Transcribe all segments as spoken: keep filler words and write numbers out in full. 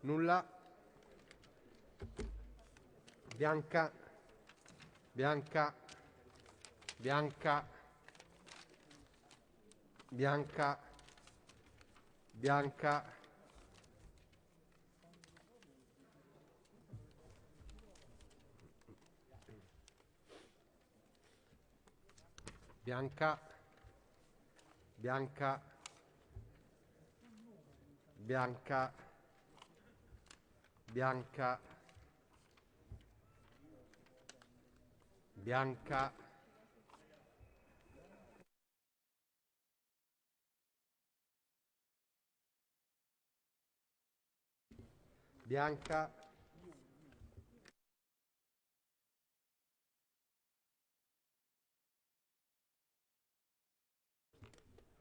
Nulla. Bianca. Bianca. Bianca. Bianca. Bianca. Bianca. Bianca. Bianca. Bianca. Bianca. Bianca.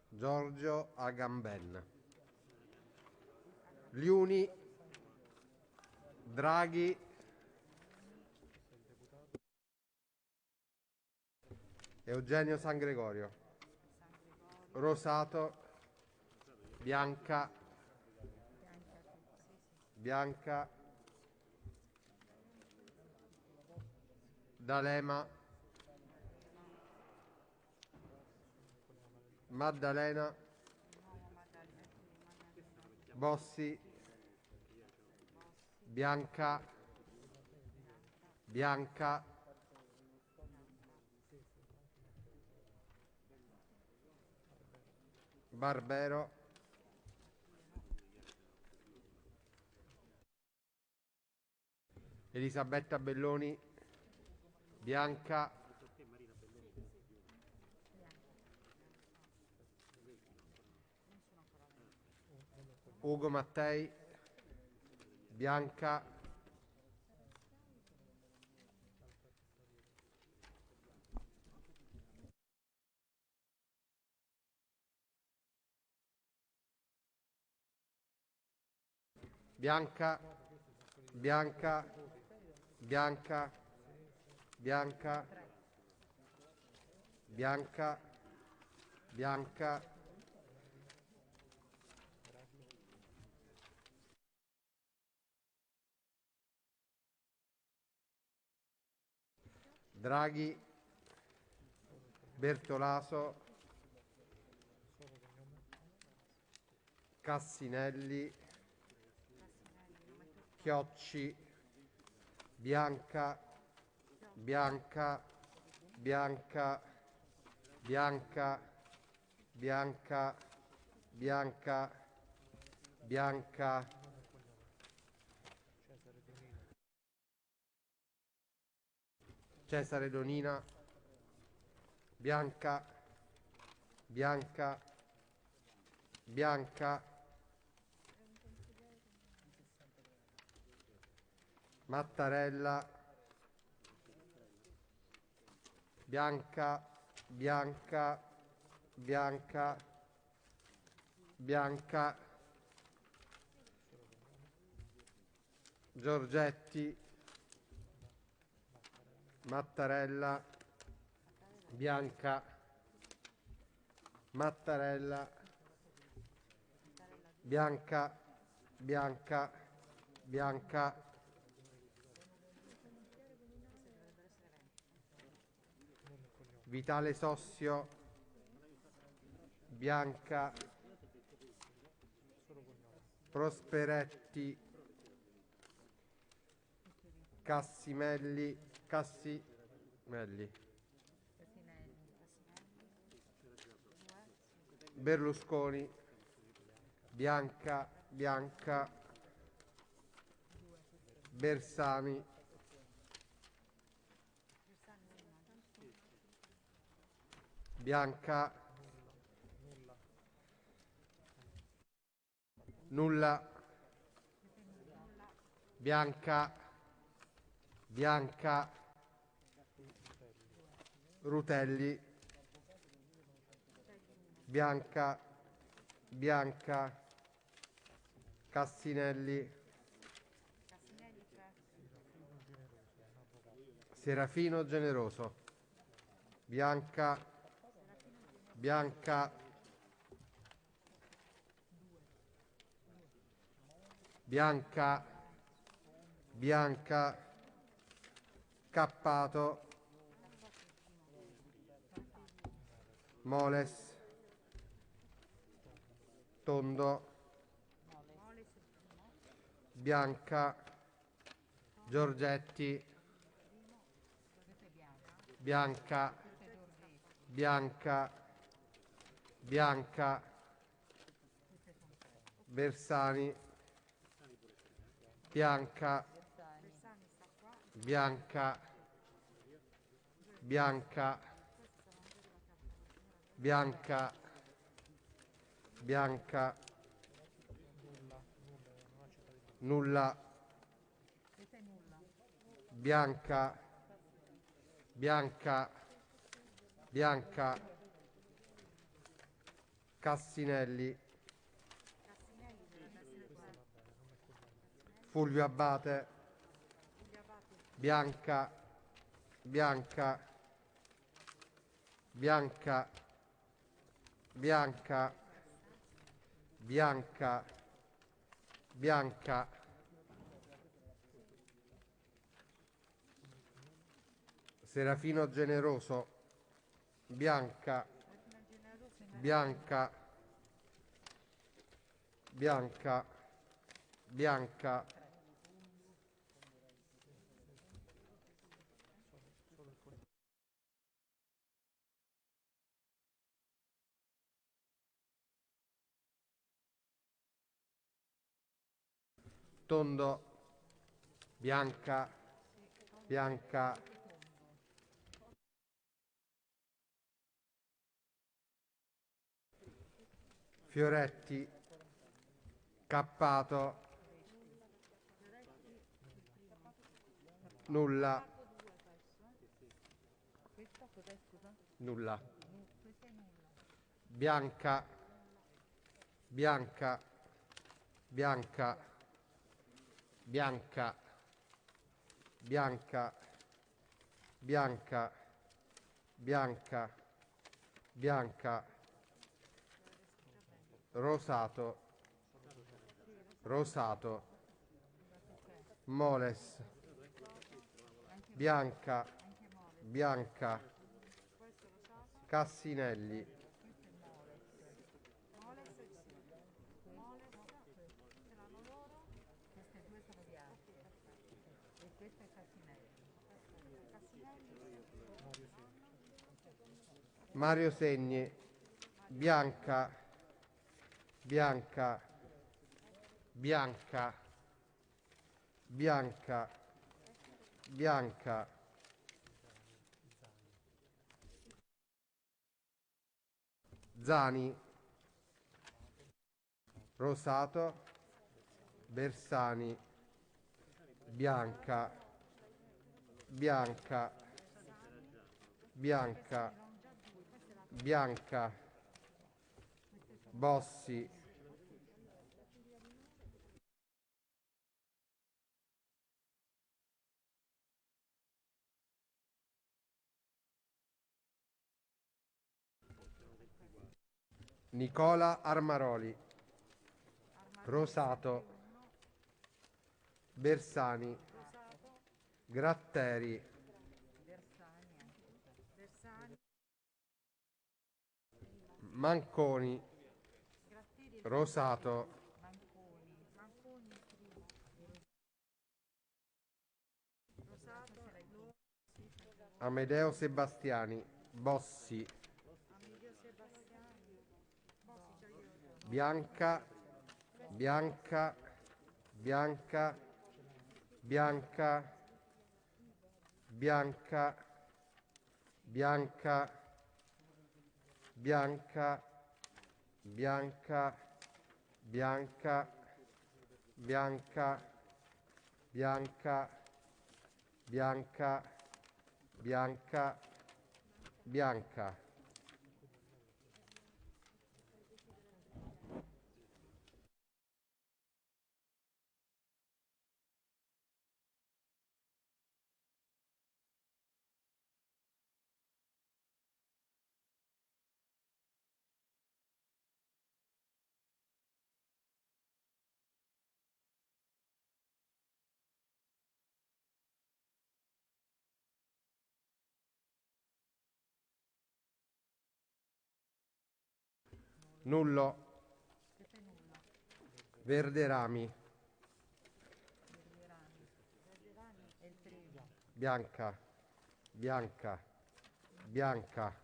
Giorgio Agamben. Liuni. Draghi. Eugenio San Gregorio. Rosato. Bianca. Bianca. D'Alema. Maddalena. Bossi. Bianca. Bianca. Barbero. Elisabetta Belloni. Bianca. Ugo Mattei. Bianca. Bianca, Bianca, Bianca, Bianca, Bianca, Bianca. Draghi, Bertolaso, Cassinelli, Chiocci, Bianca, Bianca, Bianca, Bianca, Bianca, Bianca, Bianca. Cesare Donina. Bianca. Bianca. Bianca. Mattarella. Bianca, Bianca, Bianca, Bianca. Giorgetti, Mattarella, Bianca, Mattarella, Bianca, Bianca, Bianca. Vitale Sossio, Bianca, Prosperetti, Cassimelli, Cassimelli. Berlusconi, Bianca, Bianca, Bersani, Bianca, Nulla. Bianca. Bianca. Rutelli. Bianca. Bianca. Cassinelli. Serafino Generoso. Bianca. Bianca. Bianca, Bianca, Cappato, Moles, Tondo, Bianca, Giorgetti, Bianca, Bianca, Bianca, Bersani, Bianca, Bianca, Bianca, Bianca, Bianca, nulla. Bianca, Bianca, Bianca, Cassinelli, Fulvio Abbate, Bianca, Bianca, Bianca, Bianca, Bianca, Bianca. Serafino Generoso, Bianca, Bianca, Bianca, Bianca. Tondo, Bianca, Bianca. Fioretti, Cappato, nulla. Nulla. Bianca, Bianca, Bianca, Bianca, Bianca, Bianca, Bianca, Bianca, Rosato, Rosato, Moles, Bianca, Bianca, Cassinelli, Mario Segni, Bianca, Bianca, Bianca, Bianca, Bianca. Zani, Rosato, Bersani, Bianca, Bianca, Bianca, Bianca, Bossi. Nicola Armaroli, Rosato, Bersani, Gratteri, Manconi, Rosato, Amedeo Sebastiani, Bossi, Bianca, Bianca, Bianca, Bianca, Bianca, Bianca, Bianca, Bianca, Bianca, Bianca, Bianca, Bianca, Bianca. Nullo. Verderami. Bianca. Bianca. Bianca.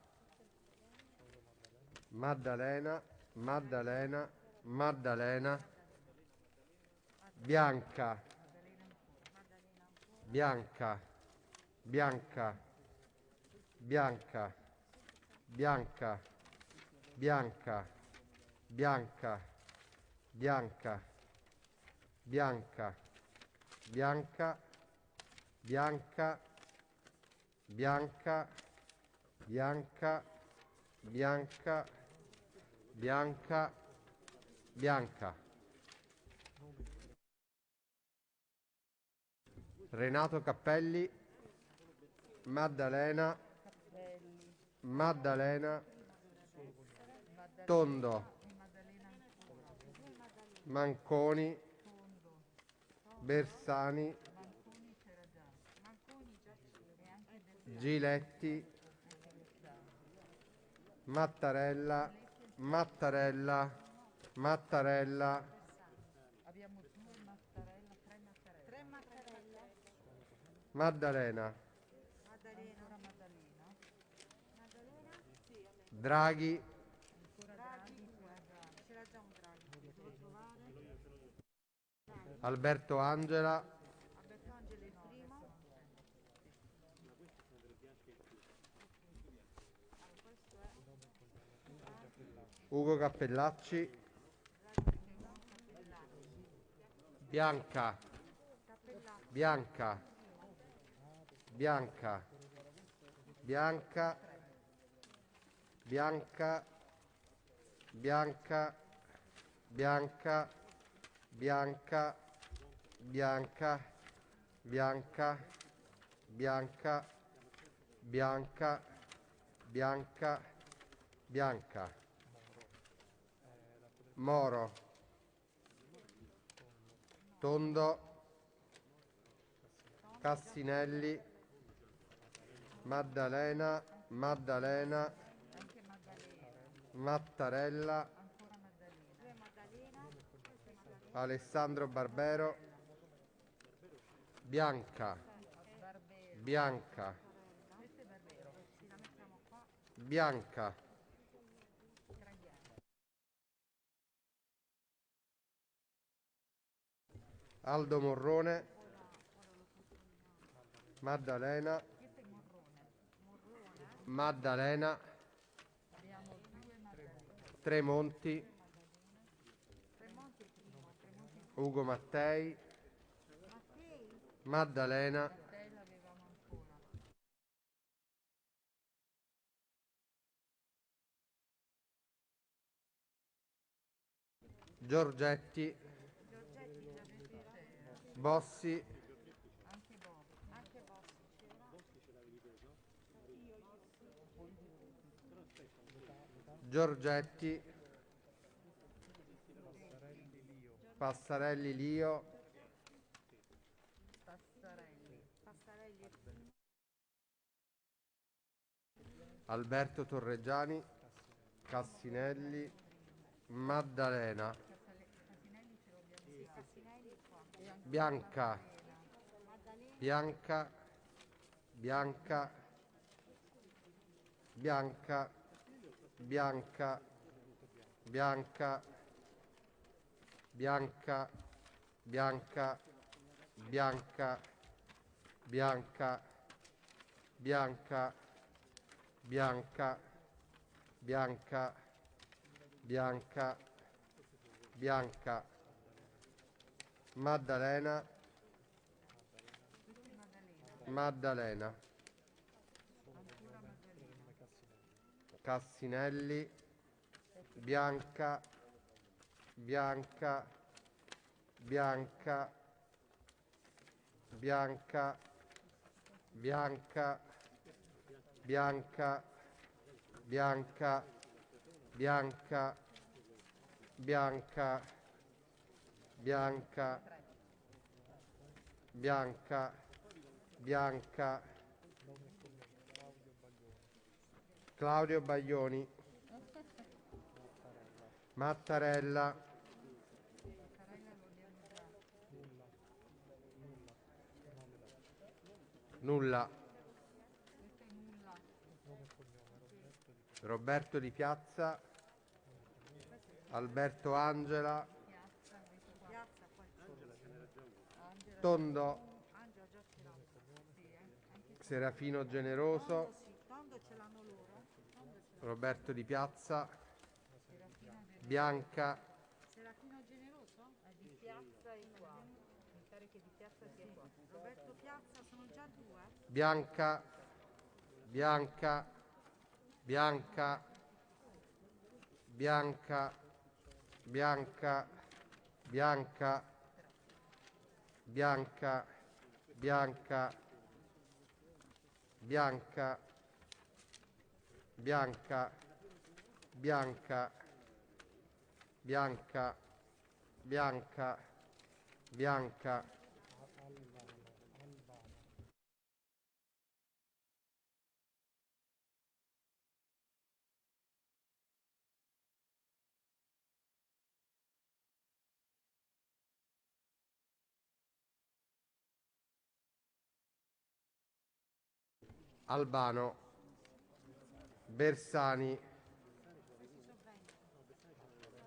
Maddalena. Maddalena. Maddalena. Bianca. Bianca. Bianca. Bianca. Bianca. Bianca. Bianca. Bianca. Bianca. Bianca. Bianca. Bianca. Bianca. Bianca. Renato Cappelli. Maddalena. Maddalena. Tondo. Manconi. Bersani. Giletti. Mattarella. Mattarella. Mattarella. Maddalena. Draghi. Alberto Angela. Ugo Cappellacci. Bianca. Bianca. Bianca. Bianca. Bianca. Bianca. Bianca. Bianca. Bianca. Bianca. Bianca. Bianca. Bianca. Moro. Tondo. Cassinelli. Maddalena. Maddalena. Mattarella. Alessandro Barbero. Bianca. Bianca. Bianca. Aldo Morrone. Maddalena. Maddalena. Tremonti. Ugo Mattei. Maddalena. Giorgetti. Bossi. Giorgetti. Passarelli Lio. Alberto Torregiani, Cassinelli, Maddalena, Bianca, Bianca, Bianca, Bianca, Bianca, Bianca, Bianca, Bianca, Bianca, Bianca, Bianca, Bianca, Bianca, Bianca, Bianca, Maddalena, Maddalena, Cassinelli, Bianca, Bianca, Bianca, Bianca, Bianca, Bianca, Bianca, Bianca, Bianca, Bianca, Bianca, Bianca, Claudio Baglioni. Mattarella. Nulla. Roberto Di Piazza. Alberto Angela. Tondo. Serafino Generoso. Roberto Di Piazza. Bianca. Serafino Generoso? Eh, Di Piazza è qua. Mi pare che Di Piazza sia qua. Roberto Piazza, sono già due. Bianca, Bianca, Bianca, Bianca, Bianca, Bianca, Bianca, Bianca, Bianca, Bianca, Bianca, Bianca, Bianca, Bianca. Albano, Bersani,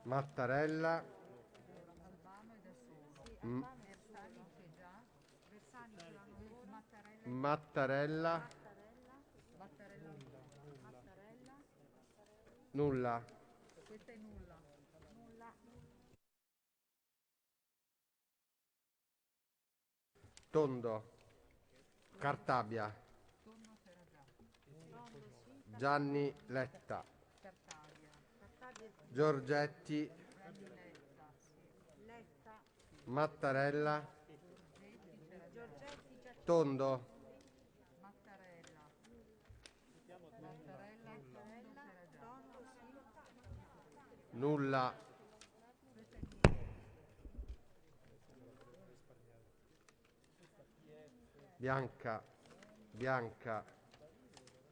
Mattarella, M-, Mattarella, nulla. Tondo. Cartabia. Gianni Letta. Giorgetti. Mattarella. Tondo. Nulla. Bianca, Bianca,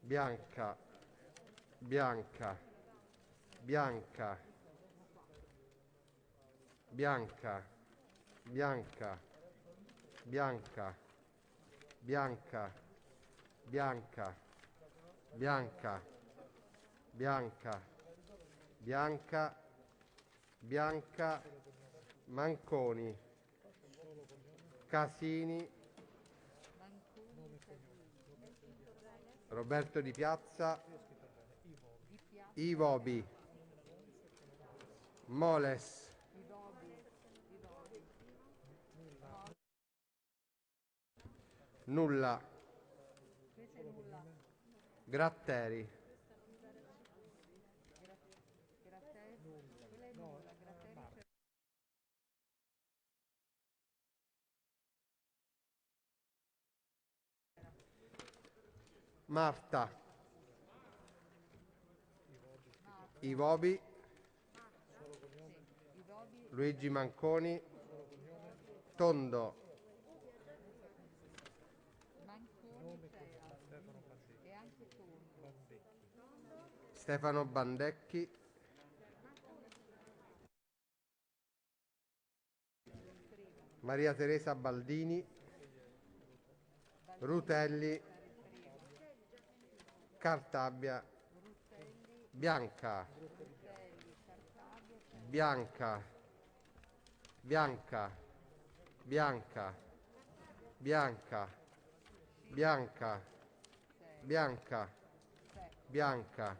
Bianca, Bianca, Bianca, Bianca, Bianca, Bianca, Bianca, Bianca, Bianca, Bianca, Bianca, Manconi, Casini, Roberto Di Piazza, Ivobi, Moles. Nulla. Gratteri. Marta. Ivobi. Luigi Manconi. Tondo. Stefano Bandecchi. Maria Teresa Baldini, Rutelli, Cartabia, Bianca, Bianca, Bianca, Bianca, Bianca, Bianca, Bianca, Bianca, Bianca,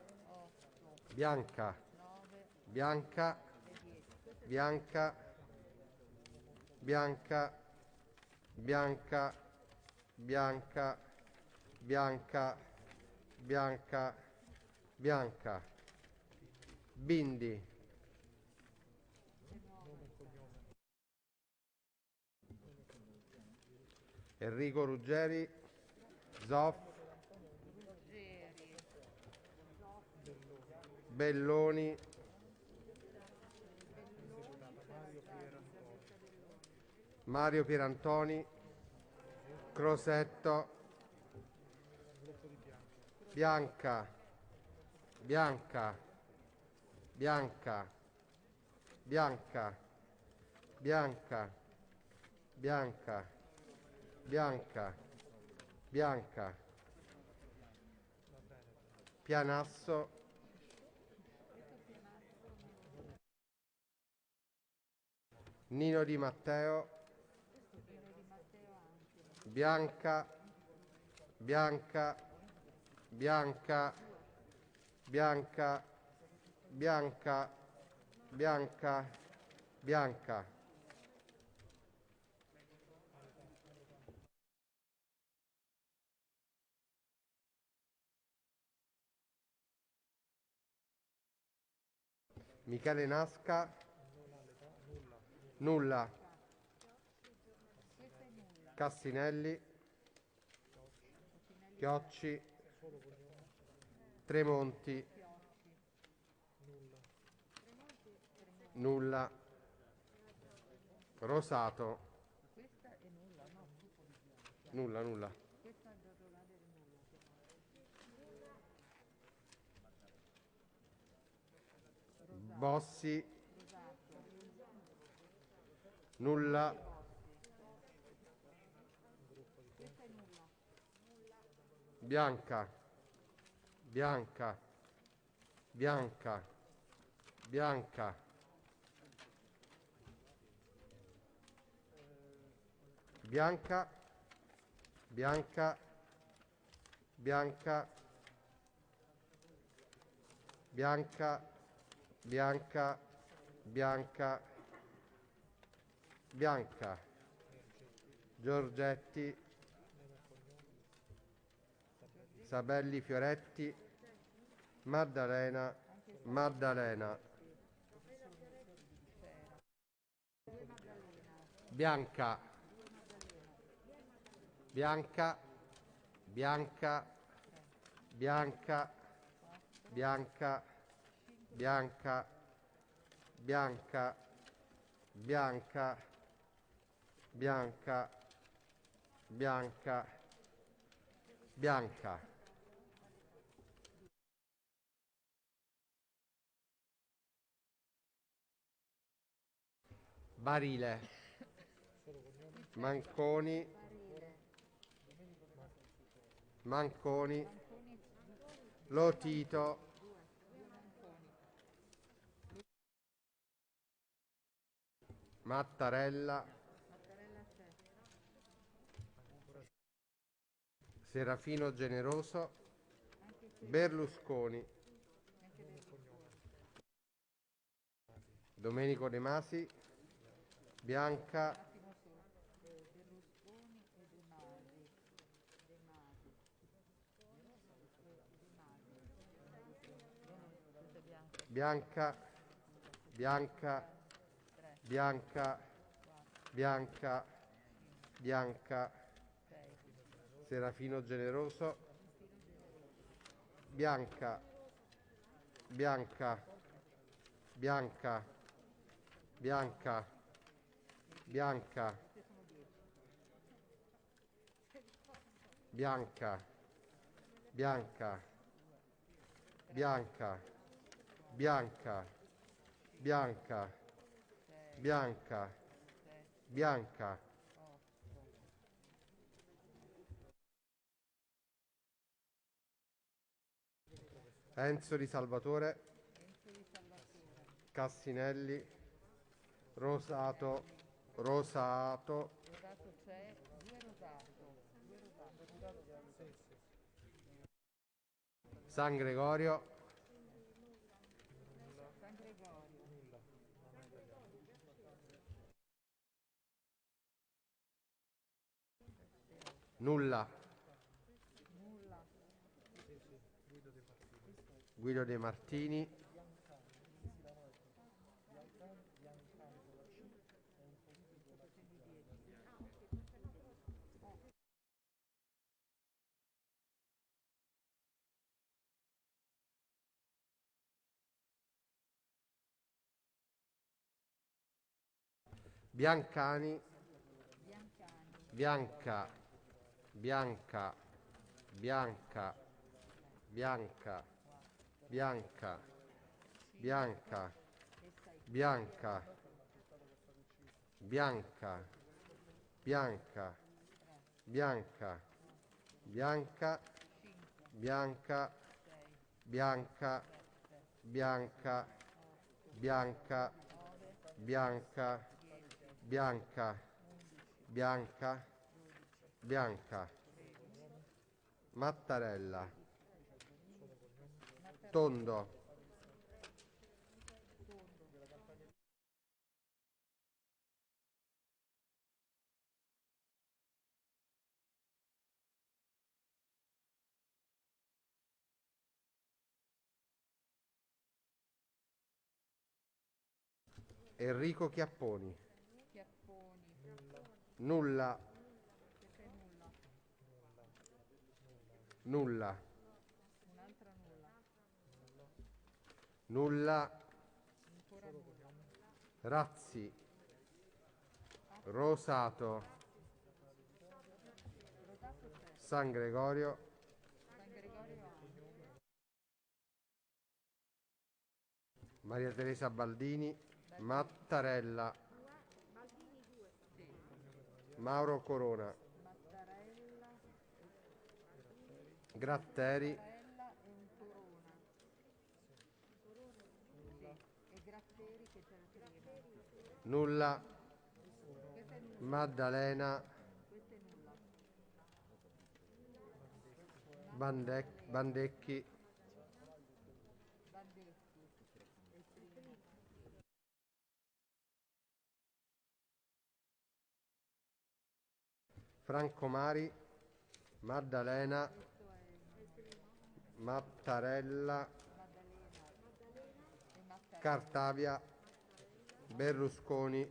Bianca, Bianca, Bianca, Bianca, Bianca, Bianca, Bianca, Bianca. Bindi. Enrico Ruggeri, Zoff, Belloni, Mario Pierantoni, Crosetto, Bianca, Bianca, Bianca. Bianca. Bianca. Bianca. Bianca. Bianca. Pianasso. Nino Di Matteo. Bianca. Bianca. Bianca. Bianca. Bianca. Bianca. Bianca. Michele Nasca. Nulla. Cassinelli. Chiocci. Tremonti. Nulla. Rosato. Nulla, nulla. Bossi. Nulla. Bianca. Bianca. Bianca. Bianca. Bianca. Bianca. Bianca. Bianca. Bianca. Bianca. Bianca. Giorgetti. Sabelli Fioretti. Maddalena. Maddalena. Bianca. Bianca. Bianca. Bianca. Bianca. Bianca. Bianca. Bianca. Bianca. Bianca. Bianca. Barile. Manconi. Manconi. Lotito. Mattarella. Serafino Generoso. Berlusconi. Domenico De Masi. Bianca. Bianca, Bianca, Bianca, Bianca, Bianca, Serafino Generoso, Bianca, Bianca, Bianca, Bianca, Bianca. Bianca, Bianca, Bianca, Bianca, Bianca, Bianca, Bianca. Enzo Di Salvatore. Cassinelli. Rosato. Rosato. San Gregorio. Nulla. Guido De Martini. Biancani. Bianca, Bianca, Bianca, Bianca, Bianca, Bianca, Bianca. Bianca. Bianca. Bianca. Bianca. Bianca. Bianca. Bianca. Bianca. Bianca. Bianca. Bianca. Bianca. Mattarella. Tondo. Enrico Chiapponi. Chiapponi. Nulla. Perché nulla? Nulla. Un'altra nulla. Nulla. Ancora nulla. Razzi. Rosato. Rosato tre. San Gregorio. San Gregorio uno. Maria Teresa Baldini, Mattarella, Mauro Corona, Gratteri, nulla, Maddalena, Bandec-, Bandecchi. Franco Mari, Maddalena, Mattarella, Cartabia, Berlusconi.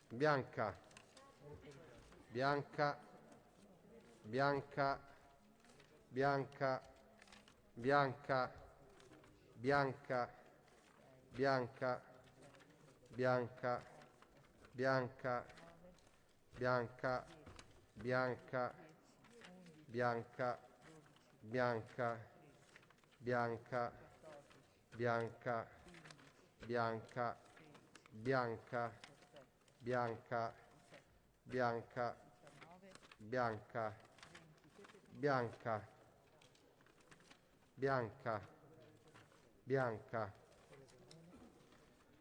Bianca. Bianca. Bianca. Bianca, Bianca, Bianca, Bianca, Bianca, Bianca, Bianca, Bianca, Bianca, Bianca, Bianca, Bianca, Bianca,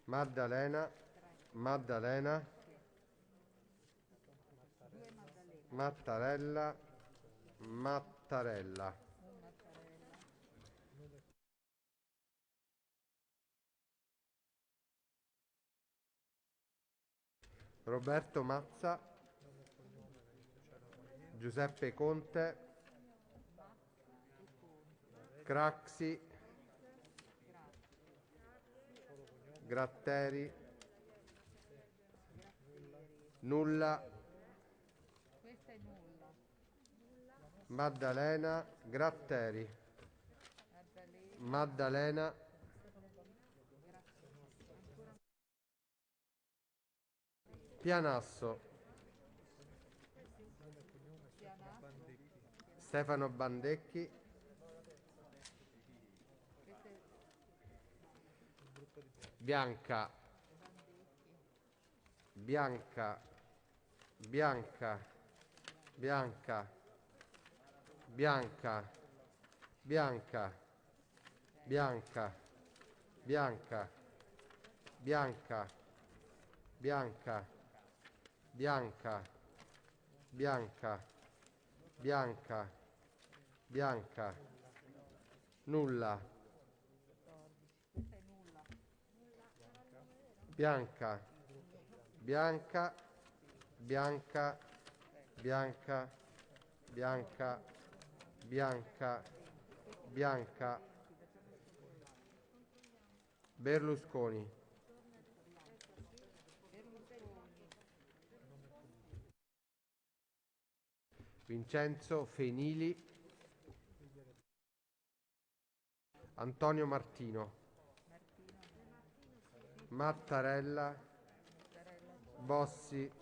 Maddalena, Maddalena, Mattarella, Mattarella. Roberto Mazza, Giuseppe Conte, Craxi, Gratteri, nulla. Questa è nulla. Maddalena Gratteri. Maddalena. Maddalena. Pianasso. Pianasso. Stefano Bandecchi. Bianca. Bianca, Bianca, Bianca, Bianca, Bianca, Bianca, Bianca, Bianca, Bianca, nulla. Bianca, Bianca, Bianca, Bianca, Bianca, Bianca, Bianca. Berlusconi. Vincenzo Fenili. Antonio Martino. Mattarella. Bossi.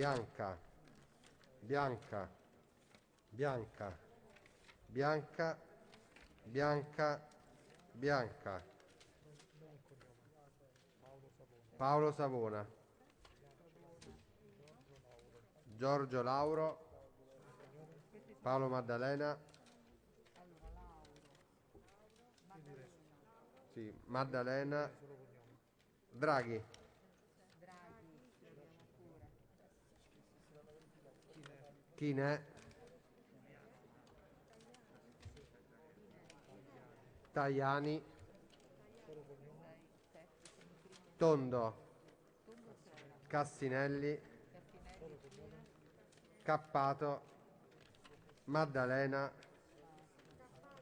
Bianca. Bianca. Bianca. Bianca. Bianca. Bianca. Paolo Savona. Giorgio Lauro. Paolo Maddalena. Sì, Maddalena. Draghi. Tine. Tajani. Tondo. Cassinelli. Cappato. Maddalena.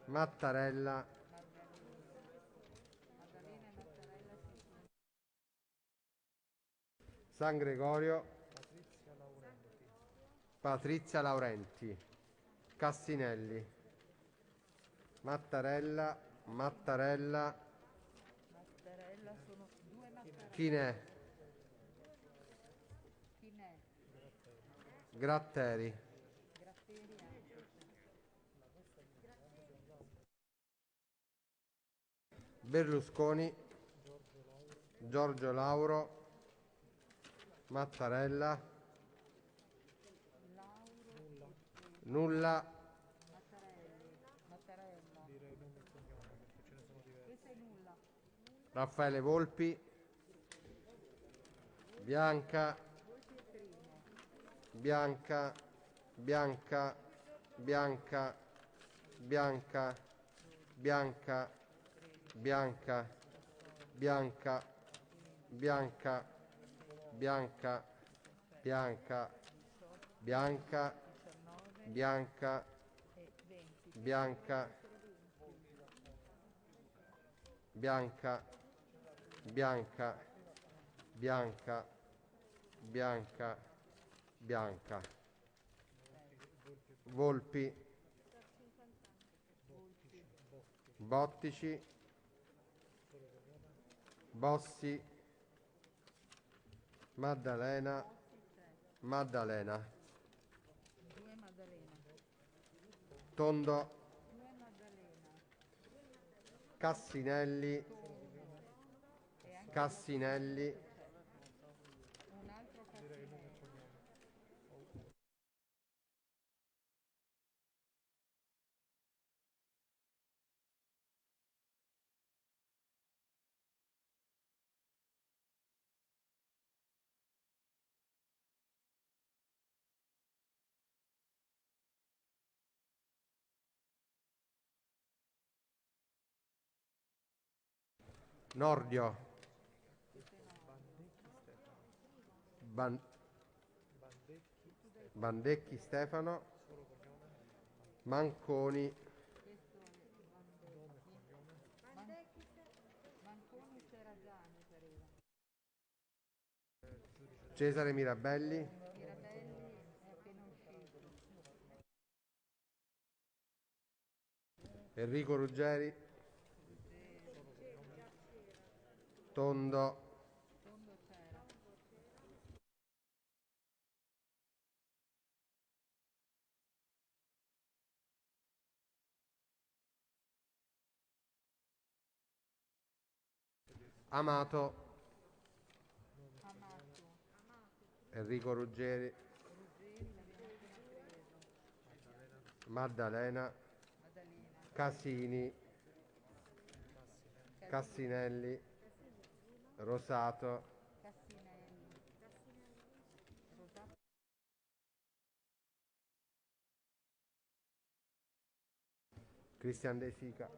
Mattarella. San Gregorio. Patrizia Laurenti. Cassinelli. Mattarella, Mattarella. Mattarella sono due Mattarella. Chinè. Chinè. Gratteri. Gratteri anche. Berlusconi, Giorgio Lauro, Mattarella, Nulla, Raffaele Volpi, Bianca, Bianca, Bianca, Bianca, Bianca, Bianca, Bianca, Bianca, Bianca, Bianca, Bianca, Bianca, Bianca, Bianca, Bianca, Bianca, Bianca, Bianca, Bianca. Volpi. Bottici. Bossi. Maddalena. Maddalena. Due Maddalena. Tondo. Due Maddalena. Cassinelli. E anche Cassinelli. Un altro Cassinelli. Nordio. Ban-, Bandecchi Stefano. Manconi. Cesare Mirabelli. Enrico Ruggeri. Tondo. Amato. Enrico Ruggeri. Maddalena. Casini. Cassinelli. Rosato. Christian De Sica.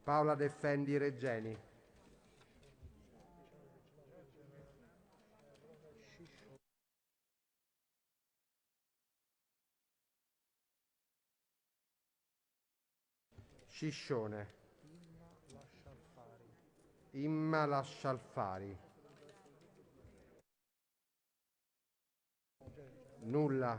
Paola Defendi Regeni. Scissione. Imma Lascialfari. Nulla.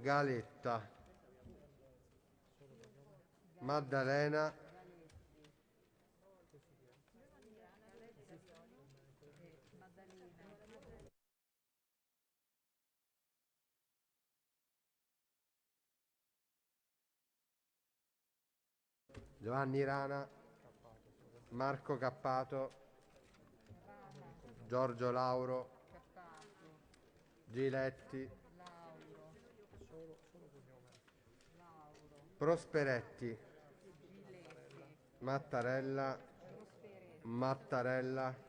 Galetta. Maddalena. Giovanni Rana, Marco Cappato, Giorgio Lauro, Giletti, Prosperetti, Mattarella, Mattarella.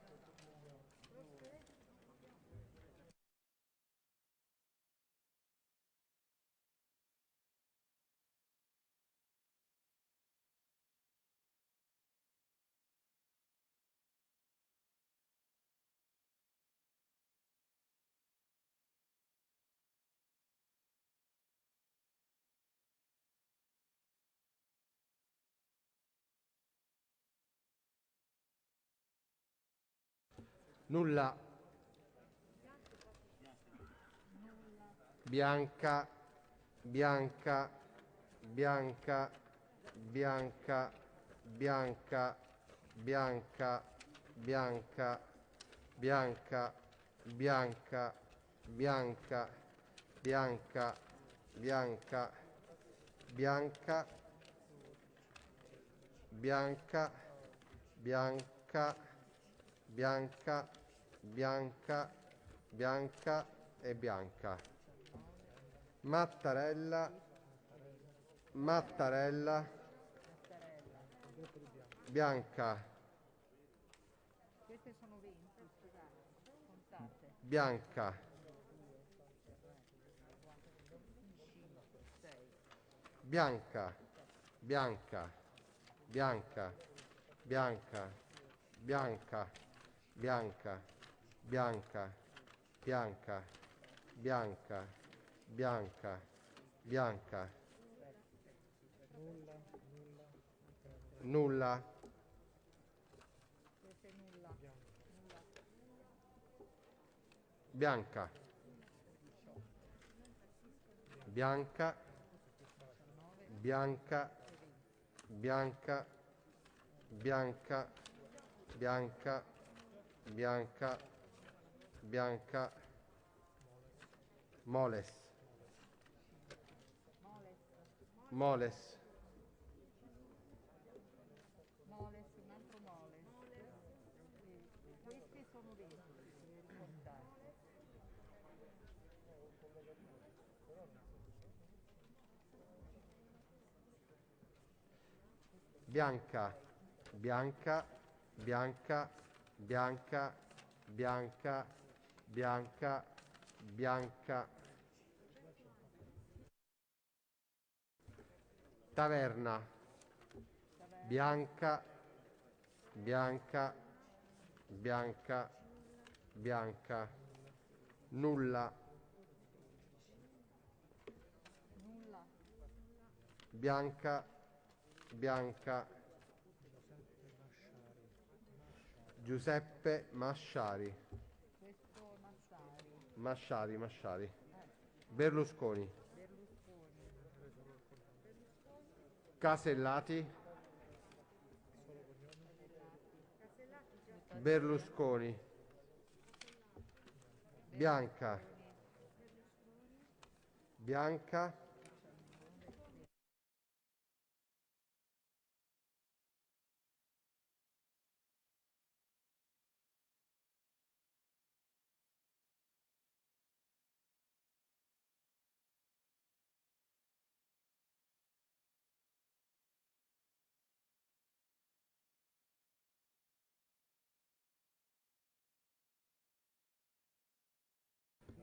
Nulla. Bianca, Bianca, Bianca, Bianca, Bianca, Bianca, Bianca, Bianca, Bianca, Bianca, Bianca, Bianca, Bianca, Bianca, Bianca, Bianca, Bianca, Bianca e Bianca. Mattarella, Mattarella, Bianca. Queste sono venti, scusate, contate. Bianca. Bianca, Bianca, Bianca, Bianca, Bianca, Bianca, Bianca, Bianca, Bianca, Bianca, Bianca. Nulla. Bianca. Bianca. Bianca. Bianca. Bianca. Bianca. Bianca. Bianca. Moles. Moles. Moles, un altro moles. Sì, questi sono venti, importanti. Bianca, Bianca, Bianca, Bianca, Bianca, Bianca, Bianca. Taverna. Bianca, Bianca, Bianca, Bianca. Nulla. Bianca, Bianca. Giuseppe Masciari. Questo Massari. Masciari, Masciari. Berlusconi. Berlusconi. Casellati. Berlusconi. Bianca. Bianca.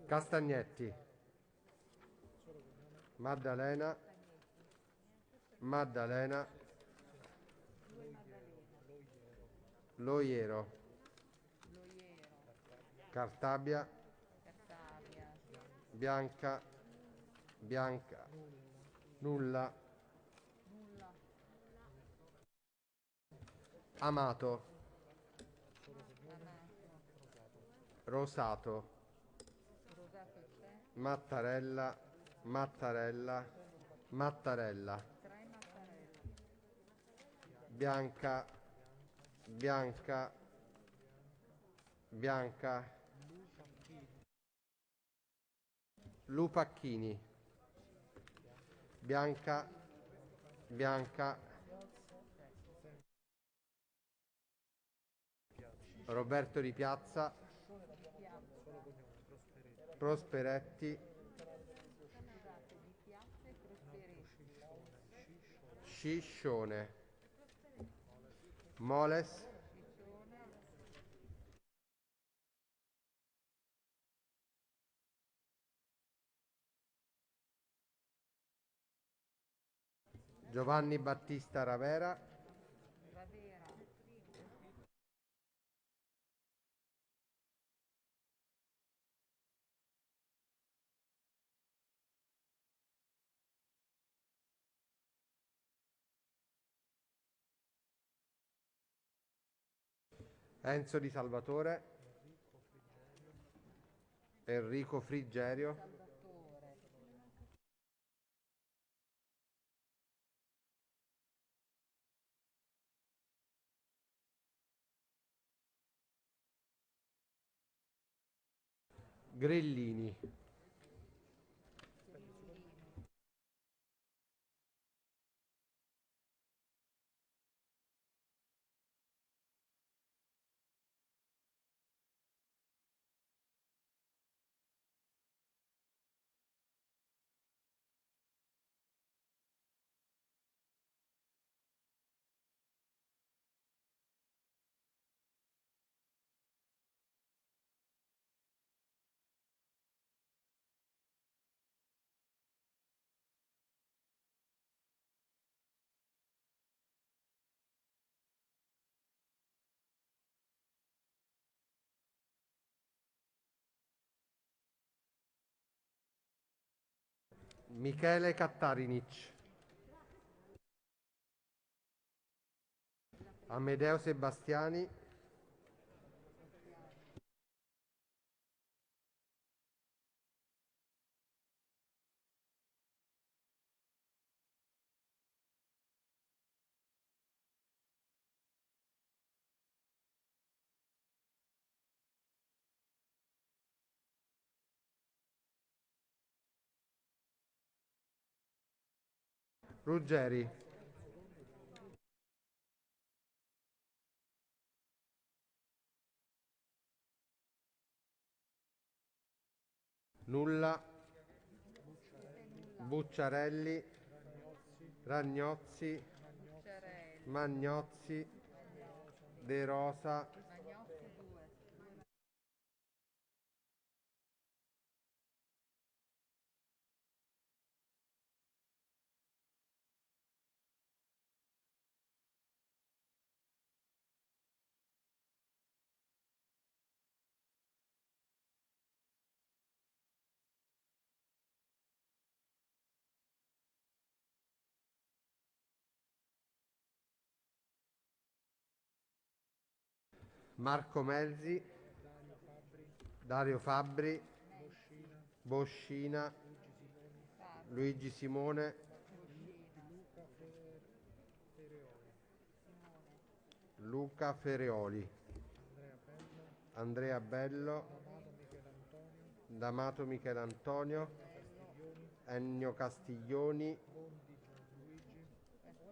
Castagnetti. Maddalena. Maddalena. Loiero. Cartabia. Bianca. Bianca. Nulla. Amato. Rosato. Mattarella, Mattarella, Mattarella. Bianca, Bianca, Bianca. Lupacchini. Bianca, Bianca. Roberto Di Piazza. Prosperetti. Sciscione. Moles. Giovanni Battista Ravera. Enzo Di Salvatore. Enrico Frigerio. Grillini. Michele Cattarinic. Amedeo Sebastiani. Ruggeri. Nulla. Bucciarelli. Ragnozzi. Magnozzi. De Rosa. Marco Melzi. Dario Fabbri. Boscina. Luigi Simone. Luca Fereoli. Andrea Bello. D'Amato Michelantonio. Ennio Castiglioni.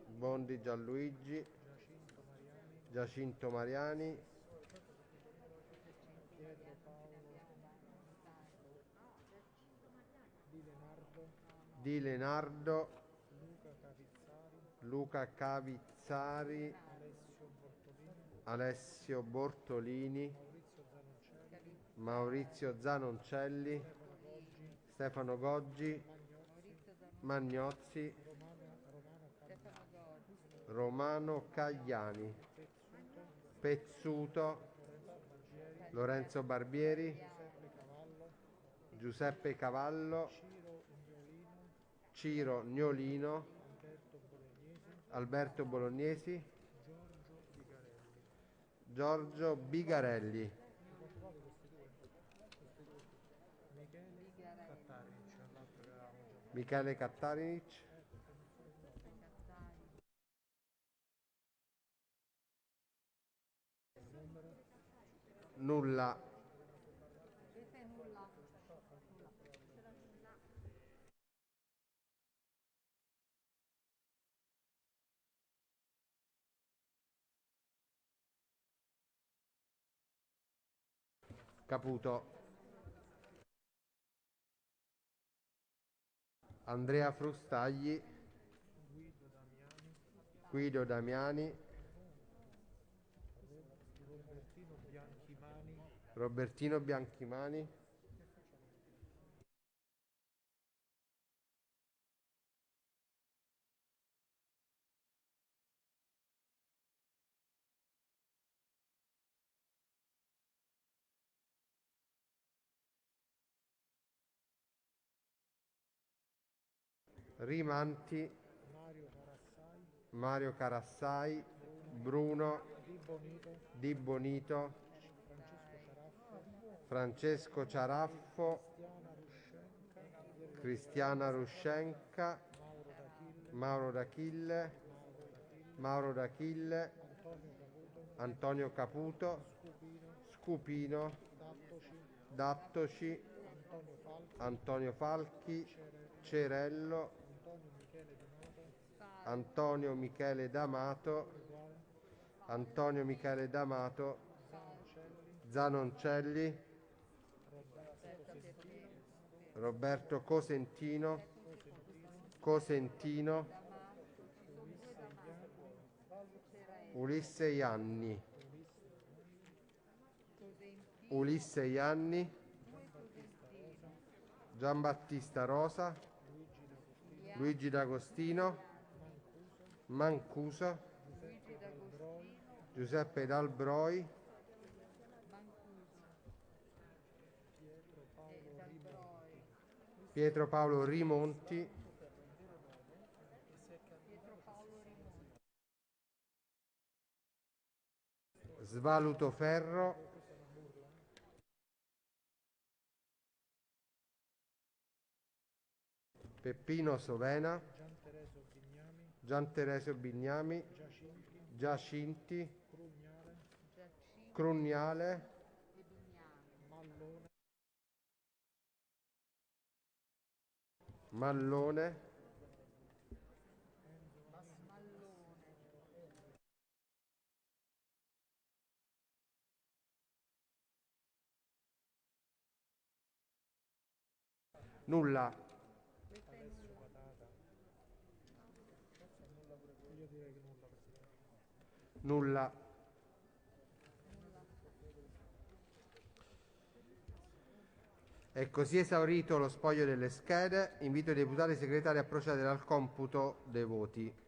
Bondi Gianluigi. Giacinto Mariani. Di Lenardo. Luca Cavizzari. Alessio Bortolini. Maurizio Zanoncelli. Stefano Goggi. Magnozzi. Romano Cagliani. Pezzuto. Lorenzo Barbieri. Giuseppe Cavallo. Ciro Gnolino. Alberto Bolognesi. Giorgio Bigarelli. Michele Kattarinich. Nulla. Caputo. Andrea Frustagli. Guido Damiani. Robertino Bianchimani. Robertino Bianchimani. Rimanti. Mario Carassai. Mario Carassai. Bruno. Bruno Di Bonito. Di Bonito. Francesco Ciaraffo. Francesco Ciaraffo. Cristiana Ruscenca. Cristiana Ruscenca. Mauro D'Achille. Mauro D'Achille. Mauro D'Achille. Antonio Caputo. Antonio Caputo. Scupino. Scupino. Dattoci. Dattoci. Antonio Falchi. Antonio Falchi. Cerello. Cerello. Antonio Michele D'Amato. Antonio Michele D'Amato. Antonio Michele D'Amato. Zanoncelli. Zanoncelli. Roberto Cosentino. Roberto Cosentino. Cosentino. Ulisse Ianni. Ulisse Ianni. Giambattista Rosa. Luigi D'Agostino. Mancuso. Giuseppe Dalbroi. Pietro Paolo Rimonti. Svaluto Ferro. Peppino Sovena. Gian Teresio Bignami. Giacinti. Crugnale. Mallone. Nulla. Nulla. E così esaurito lo spoglio delle schede, invito i deputati e segretari a procedere al computo dei voti.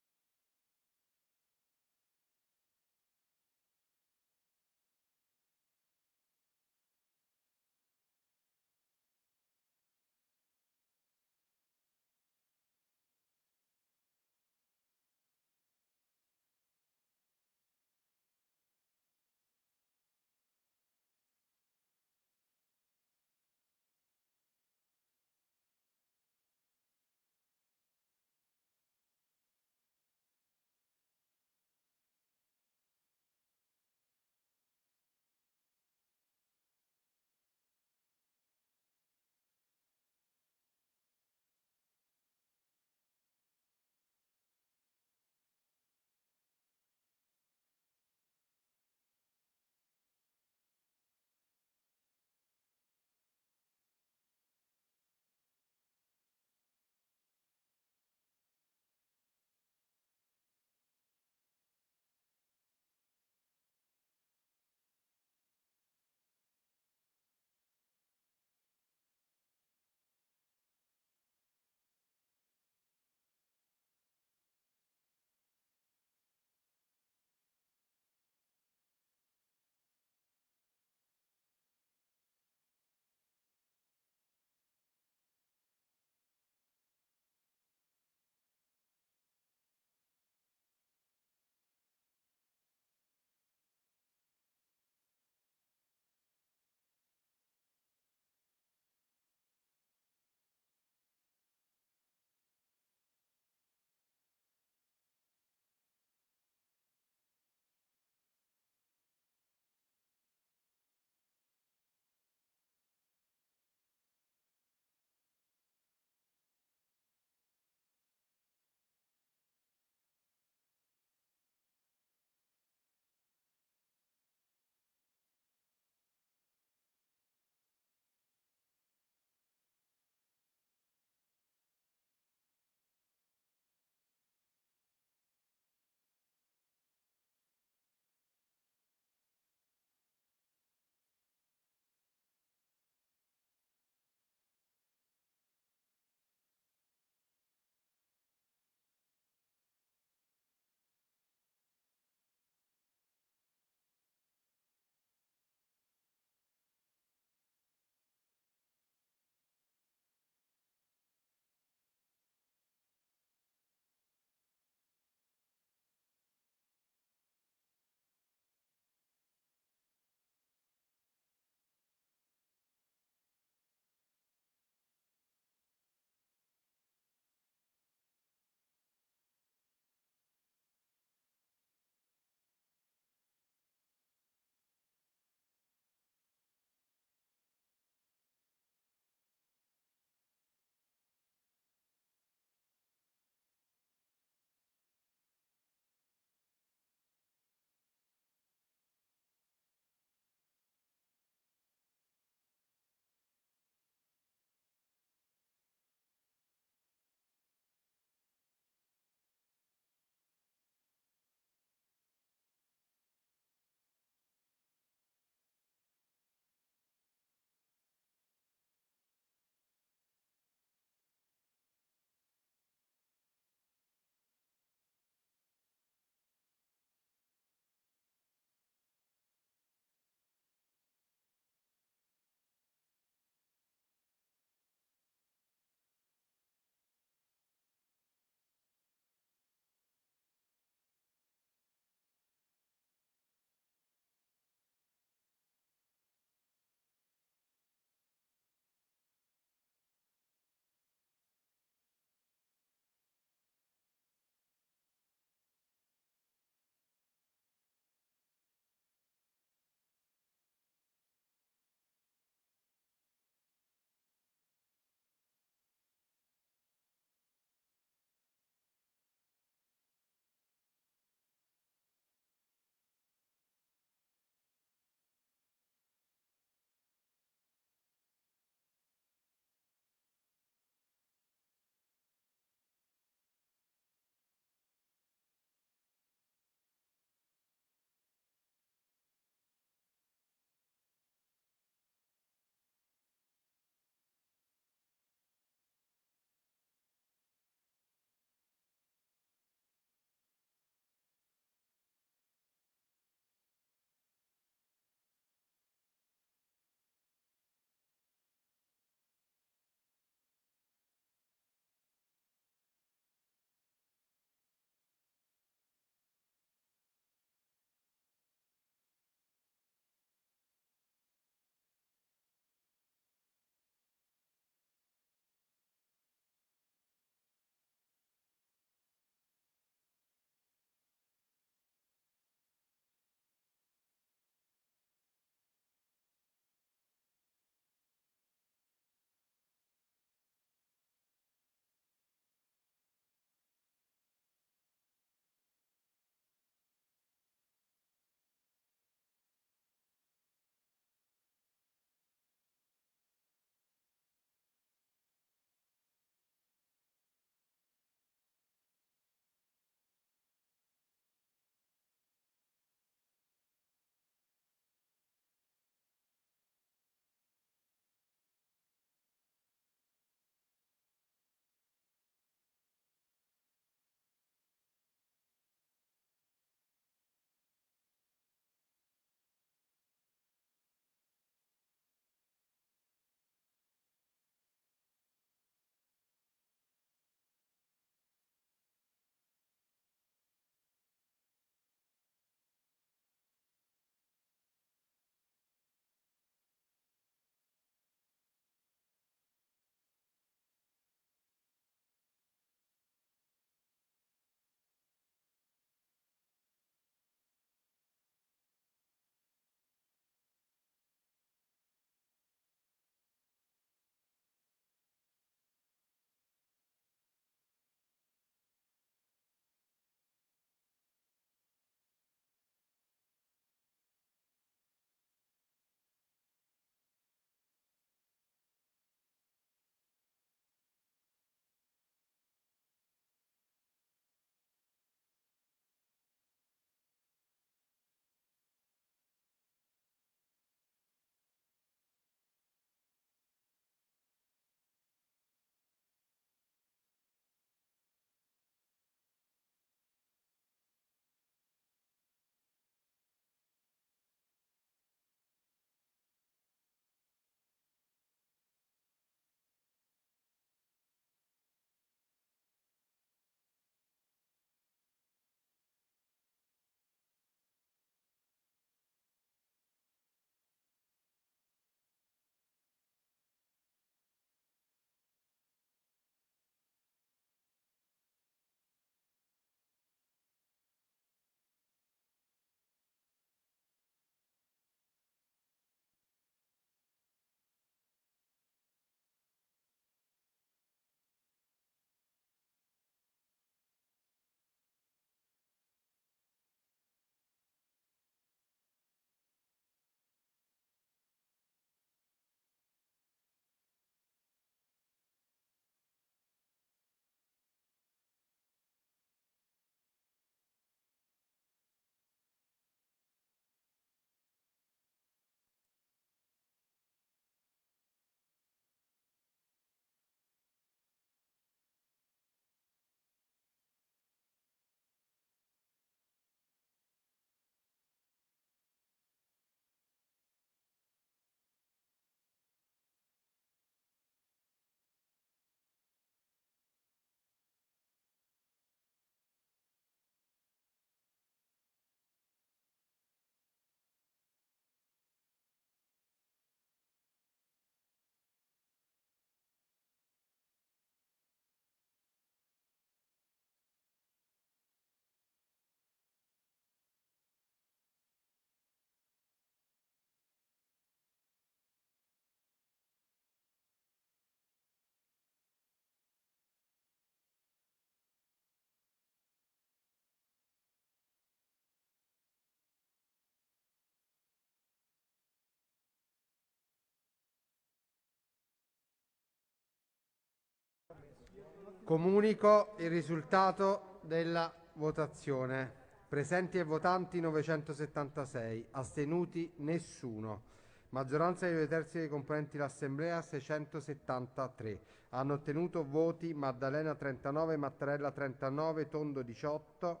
Comunico il risultato della votazione. Presenti e votanti novecentosettantasei, astenuti nessuno. Maggioranza di due terzi dei componenti l'Assemblea, seicentosettantatré. Hanno ottenuto voti Maddalena trentanove, Mattarella trentanove, Tondo diciotto,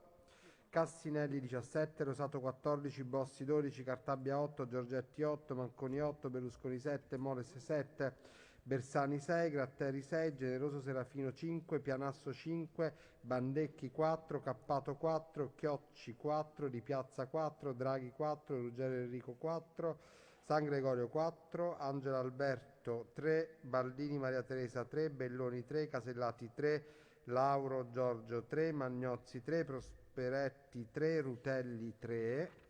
Cassinelli diciassette, Rosato quattordici, Bossi dodici, Cartabia otto, Giorgetti otto, Manconi otto, Berlusconi sette, Moles sette, Bersani sei, Gratteri sei, Generoso Serafino cinque, Pianasso cinque, Bandecchi quattro, Cappato quattro, Chiocci quattro, Di Piazza quattro, Draghi quattro, Ruggero Enrico quattro, San Gregorio quattro, Angela Alberto tre, Baldini Maria Teresa tre, Belloni tre, Casellati tre, Lauro Giorgio tre, Magnozzi tre, Prosperetti tre, Rutelli tre,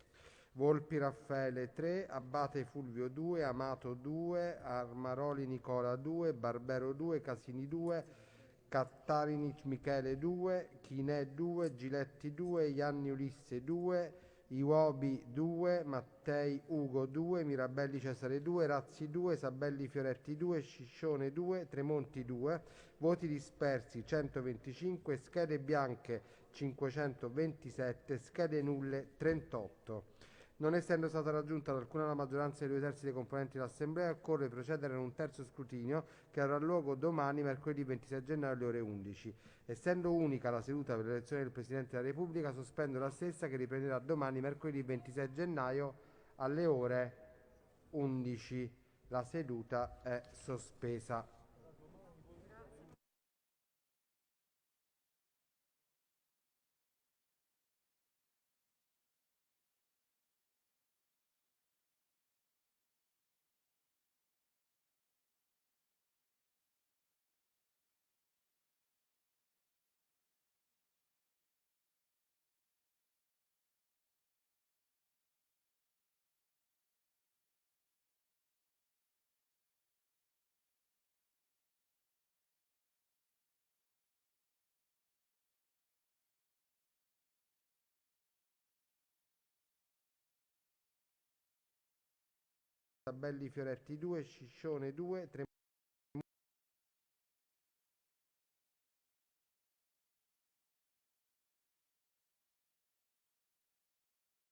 Volpi Raffaele tre, Abbate Fulvio due, Amato due, Armaroli Nicola due, Barbero due, Casini due, Cattarini Michele due, Chinè due, Giletti due, Ianni Ulisse due, Iuobi due, Mattei Ugo due, Mirabelli Cesare due, Razzi due, Sabelli Fioretti due, Sciscione due, Tremonti due, voti dispersi centoventicinque, schede bianche cinquecentoventisette, schede nulle trentotto. Non essendo stata raggiunta da alcuna la maggioranza dei due terzi dei componenti dell'Assemblea, occorre procedere ad un terzo scrutinio che avrà luogo domani, mercoledì ventisei gennaio, alle ore undici. Essendo unica la seduta per l'elezione del Presidente della Repubblica, sospendo la stessa, che riprenderà domani, mercoledì ventisei gennaio, alle ore undici. La seduta è sospesa. Sabelli Fioretti due, Sciscione due,